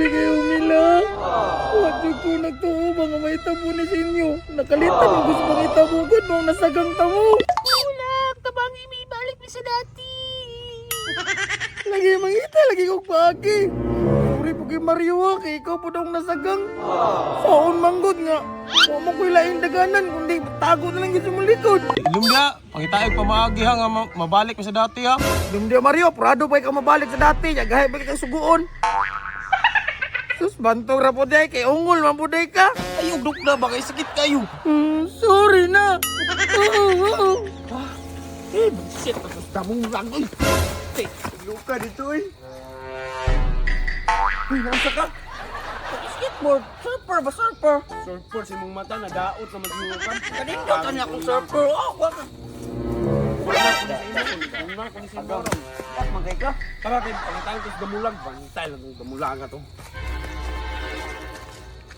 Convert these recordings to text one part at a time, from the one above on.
kayo Mila. Wadyo ko nagtuo mga may tabo ni sa inyo. Nakalitan ang gusto mga itabugod mga nasagang tamo. Ulak, tabangi may balik mi sa dati. Lagi mangita, lagi kong pagi. Uri po kay Mario kay ikaw po daw nasagang. Saon manggod nga. Huwag mo ko'y laing daganan, kundi tago na lang yun sa mong likod. Ilum dia, pangitaig pamaagi ha nga mabalik mo sa dati ha. Dum dia Mario, prado pa ikaw mabalik sa dati. Yagahay pa ikaw suguon. Sus, bantong ra po day, kay ungol man po day ka. Ay, ugdok na ba? Kay sakit kayo. Sorry na. Eh, shit, tapos damong lang. Uy, Luka dito eh. Uy, nasa ka? Skateboard, surfer ba surfer? surfer si mong mata, nadaot na mag-iwakan. Kanina ka niya akong surfer. Oh, wag. Wala ko na sa ina, kung na ko ni sa ina. Wag magay ka. Tara, kayo, pangitaig ko sa damulag. Bantay lang yung damulag nga to.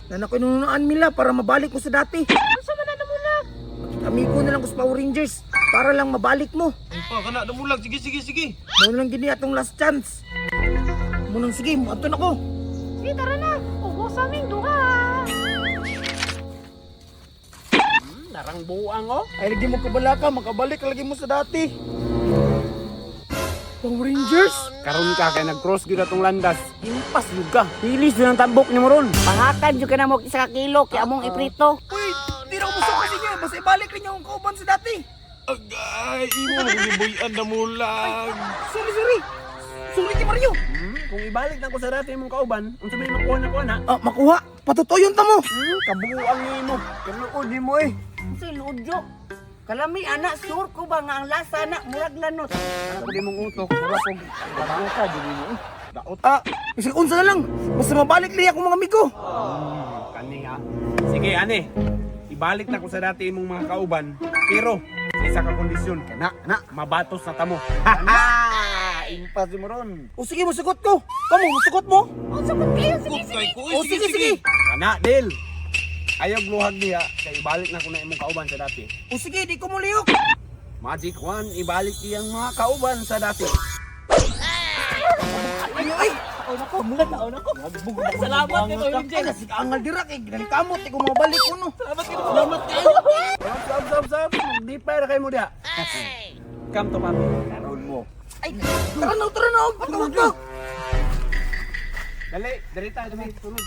Nan ako nununaan Mila para mabalik mo sa dati. Asa man na namulag? Amigo na lang ko sa Power Rangers para lang mabalik mo. Ay pa, kana, damulag. Sige, sige, sige. Muna lang gini atong last chance. Munang sige, mato na ko. Sige, tara na. Ubo sa aming duha. Narang buang oh. Ay, lagi mo kabala ka, makabalik lagi mo sa dati. Power Rangers? Karon ka kay nag-cross gyud atong landas. Impas jud ka. Pilis yun ang tambok ni Moron. Pangakan yun ka na mo isa ka kilo, kaya among iprito. Uy, di na ako gusto kasi niyo. Basta ibalik rin niyo ang kauban sa dati. Agay, imo magibuyan damulag. Sorry. Sorry kay Mario. Kung ibalik na ko sa dati mong kauban, unsa may makuha na ko na? Ah, makuha. Patutoyon ta mo. Kabuang nimo. Kanuod ni mo eh. Si Ludyo. Kalami anak, sure ko ba nga ang lasa na murag lanot. Ano ko di mong utok, mura ko. Babuka jud mo. Daot. Ah, isang unsa na lang. Basta mabalik liya akong mga amigo. Kani nga. Sige, ane. Ibalik na ko sa dati imong mga kauban, pero sa isa ka kondisyon, na mabatos na tamo. Impas mo ron. O sige, masugot ko. Kamu, masugot mo. O, sagot kayo. Sige, sige. O sige. Kana, Del. Ayaw luhag niya, kaya ibalik na ko na imong kauban sa dati. O sige, di ko mo liyok. Magic 1, ibalik iyang mga kauban sa dati. Ay, taon ako. Salamat kay Power Ay, Rangers. nasig angal dira kay ginalikamot. Di ko mabalik ko no. Salamat kayo. Sab. Di pa kayo mo dia. Come to papi. Karoon mo. Ay, tara na. Pagkawag ka. Dali, dali tayo. Tunod.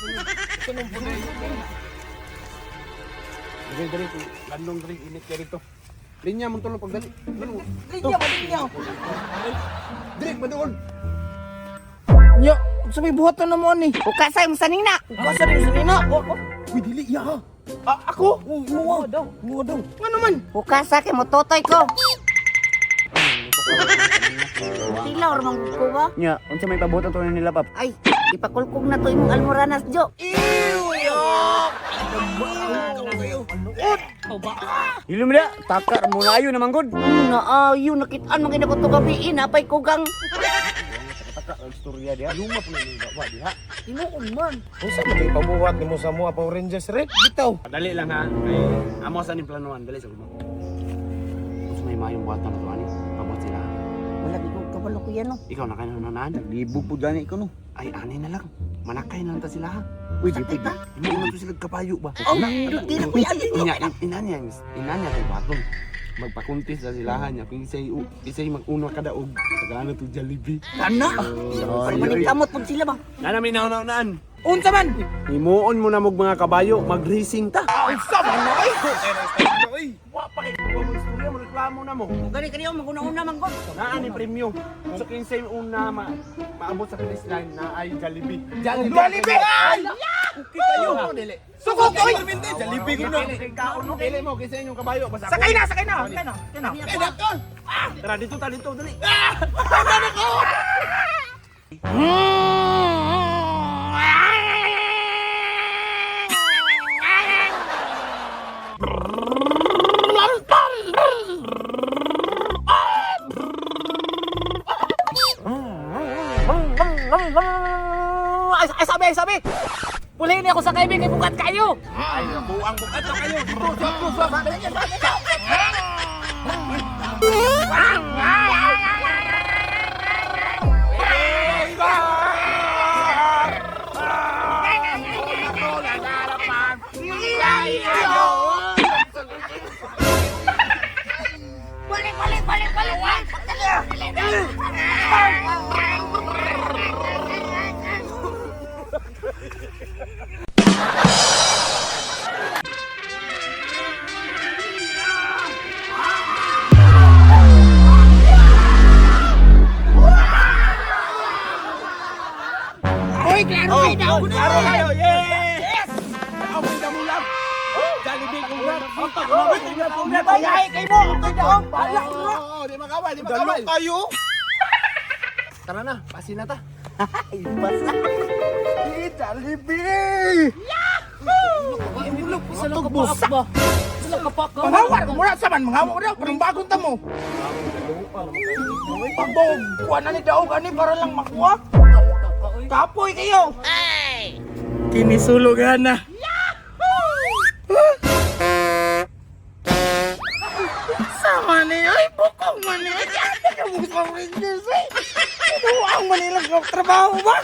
Dali. Landong dali, init ka rito. Linya mong tulong pagdali. Linya. Dali, madoon. Nya, sa may buhatan na mo ni. Ukasay mo sa nina. Basta rin sa nina. Uy, dili, iya ha. Ako? Muwa daw. Nga naman. Ukasa kay mo totoy ko. Tilaw ramang ko ba? Nya, unsa may pabutan to nila pap? Ay, ipakulkog na to imong almoranas, Jo. Hilom dia, takar mo na ayo naman god. Naayo, nakitaan mga ina ko to gabi. Napay kugang. Takar ang istorya dia. Luma po na nila, wa diha. Tinuon man. Unsa man kay pabuhat nimo sa mga Power Rangers re? Bitaw. Dali lang ha. Ay, amo sa ni planuan, dali sa kuno. Unsa may mayong buhatan na to ani? Abot sila. Wala di ko kabalo ko yan, no. Ikaw na kayo nanaan. Naglibog po gani ko no. Ay, ani na lang. Manakay na lang ta sila ha. Uy, di pa. Hindi mo to sila kapayo ba? Oh, di na ko yan. Inanya kung baton. Magpakuntis na silahan niya. Kung isa'y mag-una kadaog. Sagana to Jollibee. Kana? Manikamot po sila ba? Nana may naunaan. Unsa man? Himuon mo na mong mga kabayo. Mag-racing ta. Unsa man na ay? Wa pa kayo. Mo istorya mo reklamo na mo. Gani kaniyo maguna-una man gud. Naa ni premyo. So kinsay una maabot sa finish line na ay Jollibee. Jollibee! Ay! Okay kayo ha. Sugod oy! Jollibee ko no. Dili mo kinsay inyong kabayo basta ako. Sakay na. Tara dito dali. Ay, sabi! Pulihin niya ako sa kaibigan, bukat kayo! Ay, buang bukat na kayo. Dito. Ako kayo. Yes! Ako na mo lang. Jollibee ko lang. Bayay kay mo. Ako daw. Balak mo. Di makawal, di makawal. Kayo. Tara na, pasin na ta. Ibas na. Jollibee! Isa lang kapak ba? Isa lang kapak ka. Manghawar ko muna saman, manghawar ko na, parang bagong tamo. Pagbog, kuha na ni Daog, ani para lang makuha. Kapoy kayo. Kinisulog na. Sama ni, ay bukong man ni. Ay, ano ka mo sa Rangers eh? Ano ang Manila trabaho ba?